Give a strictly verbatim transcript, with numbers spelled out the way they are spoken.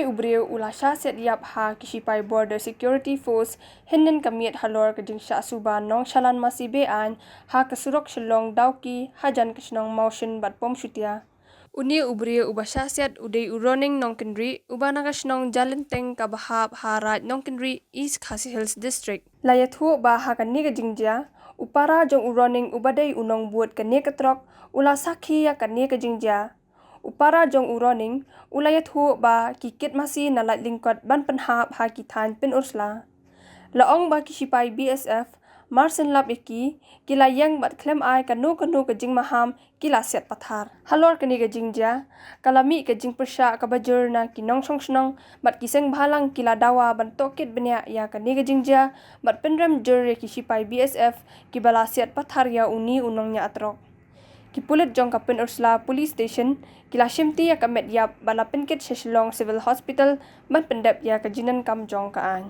U briew u la shah siat ïap ha ki shipai Border Security Force hynnin ka miet halor ka jingshah suba nongshalan masi be-aiñ ha ka surok Shillong-Dawki hajan ka shnong Mawshyn bad Pom Shutia. Une u briew uba shah siat u dei u Roning Nongkynrih uba na ka shnong Jalenteng kaba hap ha Raid Nongkynrih, East Khasi Hills District. La ïathuh ba ha kane ka jingjia u para jong u Roning uba dei u nongbud kane ka trok u la sakhi ïa kane ka jingjia. U para jong u Roning u la ïathuh ba ki kit masi na Laitlyngkot ban pynhap ha ki thaiñ Pynursla. La ong ba ki shipai B S F mar shen lap ïa ki, ki la ïeng bad khlem ai kano kano ka jingmaham ki la siat pathar. Halor kane ka jingjia ka la mih ka jingpyrshah kaba jur na ki nongshong shnong bad ki seng bhalang ki la dawa ban tohkit bniah ïa kane ka jingjia bad pynrem jur ïa ki shipai B S F kiba la siat pathar ïa une u nongñiah trok. Ki pulit jong ka Pynursla Police Station ki la shimti ïa ka met ïap bad la pynkit sha Shillong Civil Hospital ban pyndep ïa ka jingdonkam jong ka aiñ.